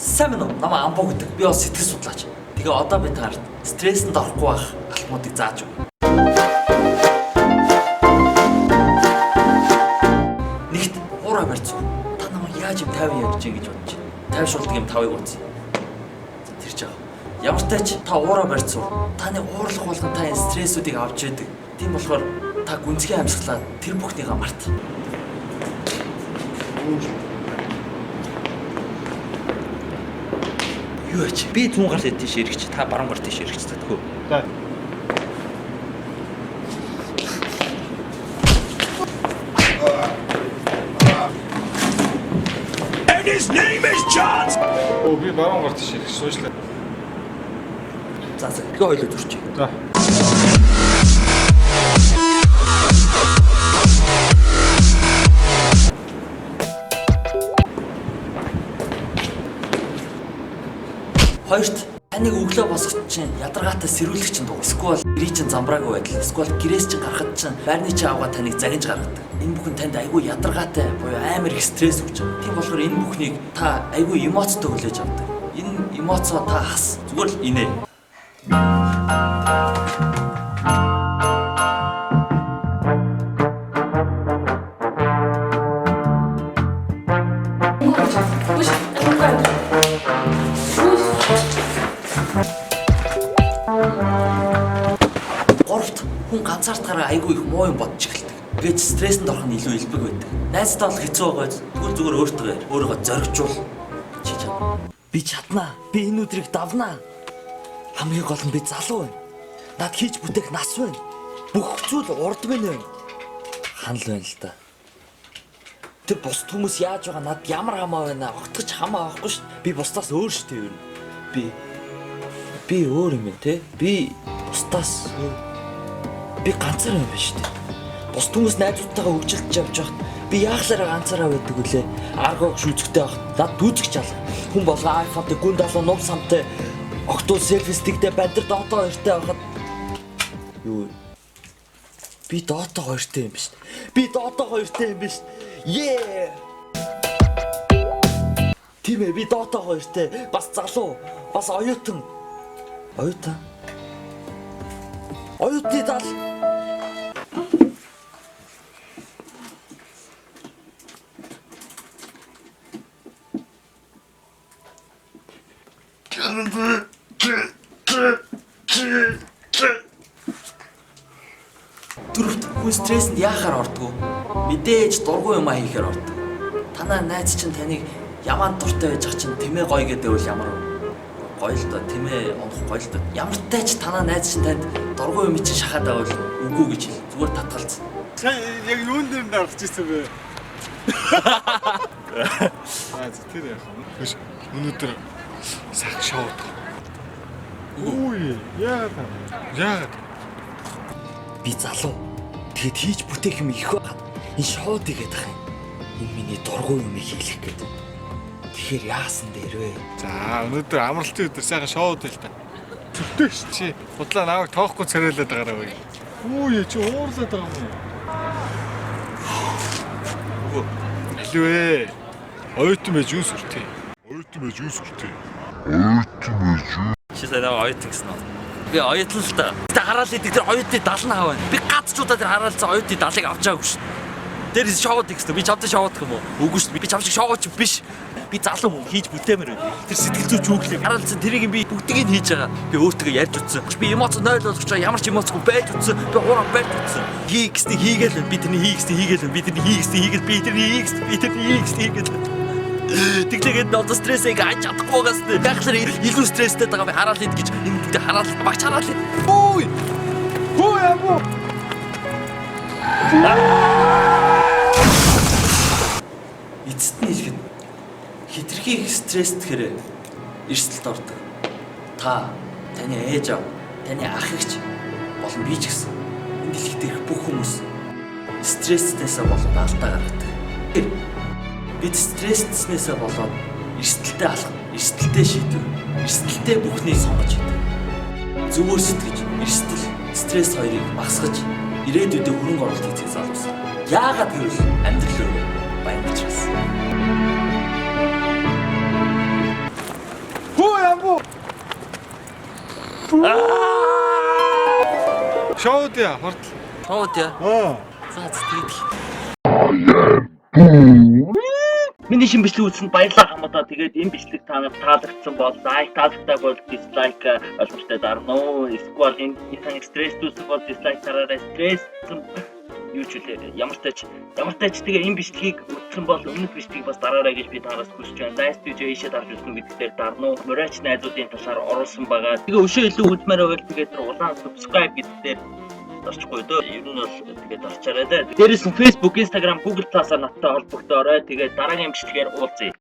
Сайн байна уу? Намайг Амбуу гэдэг. Би бас сэтгэл судлаач. Тэгээ одоо би та нарт стрессэнд орохгүй байх алхмуудыг зааж өгье. Нэгт хуурай барьц. Та намайг яаж юм 50 ярьж гэж бодож байна. Тайвшруулдаг юм 5-ыг утсан. За тэр ч яах. Ямар ч тач та уураа барьц. Таны уурлах болгон та энэ стрессүүдийг авч яадаг. Тийм болохоор та гүнзгий амьсгалаа тэр бүхнийгээ март. Юу аач? Би зүүн гар тийш эргэж, та баруун гар тийш эргэж чаддаг уу? За. And his name is John. Оо би баруун гар тийш ирэх суушлаа. За за. Тэгээ хоёлоо зурчих. За. Хоёрт таныг өглөө босгож чинь ядаргаатай сэрүүлэх чинь дуу. Эсвэл гэрээ чинь замбраагүй байдал. Эсвэл гэрээс чинь гарахад чинь байрны чинь авгаа таныг загинж гаргадаг. Энэ бүхэн танд айгүй ядаргаатай буюу амар их стресс өгч байгаа. Тийм болохоор энэ бүхнийг та айгүй эмоцтой хүлээж авдаг. Энэ эмоцоо та хас. Зүгээр л инээ. Гуравт хүн ганцаардахаараа айгүй их муу юм бодож эхэлдэг. Ингээд стрессэнд орох нь илүү элбэг байдаг. Найзтай бол хэцүү байгаа биз? Тэгвэл зүгээр өөртөө яар. Өөрийгөө зоригжуул. Чи чадна. Би чаднаа. Би энэ өдрийг давнаа. Хамгийн гол нь би залуу байна. Над хийж бүтээх нас байна. Бүх зүйл урд минь байна. Ханал байна л да. Тэр бусд хүмүүс яаж байгаа над ямар хамаа байна? Огтгоч хамаа авахгүй шүү. Би бусдаас өөр шүү дээ ер нь. Би өөр юм байна те. Би бусдаас өөр. Би ганцаар юм байна шүү дээ. Бусд хүмүүс найзуудтайгаа хөгжилж явж байхад би яахлаараа ганцаараа байдаг үлээ. Аргог шүүцэгтэй байхад над дүүцгч алга. Хүн болго iPhone-тэй гүн далуу нув самтай октоо селфи стиктэй бандар Dota хоёртой байхад юу би Dota хоёртой юм биш. Би Dota хоёртой юм биш. Yeah. Тийм ээ би Dota хоёртой бас залуу бас оюутан. Оюутан. Оюутны зал. Дөрөвт хүн стрессэнд яахаар ордгоо? Мэдээж дургүй юм а хийхээр ордог. Танаа найз чинь таныг ямаан дуртай байж ах чинь тэмээ гоё гэдэг үл ямар вэ? Гоё л доо тэмээ унах гоё л доо. Ямар ч тач танаа найз чинь танд дургүй юм чинь шахаад байвал үгүй гэж хэл. Зүгээр татгалз. Сайн яг юун дээр нь гарч ирсэн бэ? Аа за тэр яах вэ? Биш өнөөдөр сайхан шоу дах. Үгүй яагаад яагаад Би залуу. Тэгэд хийж бүтээх юм их байхад энэ шоуд игээд ах юм. Энэ миний дургүй юмыг хийлэх гээд. Тэгэхээр яасан дээр вэ? За өнөөдөр амралтын өдөр сайхан шоу дэх л та. Зүвтэж чи худлаа намайг тоохгүй царайлаад байгаараа вэ. Үгүй чи уурлаад байгаа юм уу? Үгүй. Алив ээ. Оюутан байж юу сүртэй. Оюутан байж юу сүртэй. Чи сая намайг оюутан гэсэн үү? Би оюутан л та. Тэ хараал идэг тэр оюутны 70 хав байна. Би гацчуудаа тэр хараалцсан оюутны 70-ыг авч байгаагүй шүү. Тэр шоуд гэсэн. Би чамтай шоудах юм уу? Үгүй шүү. Би чам шиг шоуч биш. Би залуу хүн хийж бүтээмэр байна. Тэр сэтгэл зүйч хүүглээ. Хараалцсан тэрийг би бүгдийг нь хийж байгаа. Би өөртөө ярьж утсан. Би эмоц 0 болгож байгаа. Ямар ч эмоцгүй байж утсан. Би хураа барьж утсан. Хий гэсний хийгээл байна. Би тэрний хий гэсний хийгээл байна. Би тэрний хий гэсний хийгээл би тэрний хий гэсний би тэрний хий гэсний хийгээл байна. Тэглээгээд одоо стрессийг аж чадахгүй байгаас нь байхлаар илүү стресстэй байгаа би хараал ид гэж энэ бүгдийг хараал багч хараал ид. Үгүй. Хүү ямуу. Эцэст нь хэлэхэд хитрхи их стресс тэгэхээр эрсдэлд ордог. Та, таны ээж аав, таны ах эгч болон би ч гэсэн энэ дэлхий дээрх бүх хүмүүс стресснээсээ болоод алдаа гаргадаг. Тэгэхээр бид стресснээсээ болоод эрсдэлтэй алхам, эрсдэлтэй шийдвэр, эрсдэлтэй бүхнийг сонгож хийдэг. Зөвөр сэтгэж, эрсдэл, стресс хоёрыг багасгаж ирээдүйдээ хөрөнгө оруулалт хийцгийг залуус. Яагаад гэвэл амьдрал өөрөө баян учраас. Шоуд яа, хурд. Шоуд яа. Аа. За за, тэгээд. Миний шинэ бичлэг үзсэнд баярлалаа хамаатаа. Тэгээд энэ бичлэг та нарт таалагдсан бол like, таалагдаагүй бол dislike боломжтой дарна уу. Эсвэл энэ таны стресс үүсэх бол dislike дараарай. Стресс юу ч үлээ, ямар ч тач тэгээ энэ бичлэгийг үзсэн бол өмнөх бичлэгийг бас дараарай гэж би тараас хүсэж байна. Live studio ийшээ дарж үзнэ гэдэг дээр дарна уу. Морайч найзуудын талаар оруулсан байгаа. Тэгээ өшөө илүү үзмээр байвал тэгээд тэр улаан subscribe гэдэг дээр дарчихгүй дөө. Ер нь бол тэгээд дарчаарай дээ. Дээрээс нь Facebook, Instagram, Google Plus-аар надтай холбогдоорой. Тэгээд дараагийн бичлэгээр уулзъя.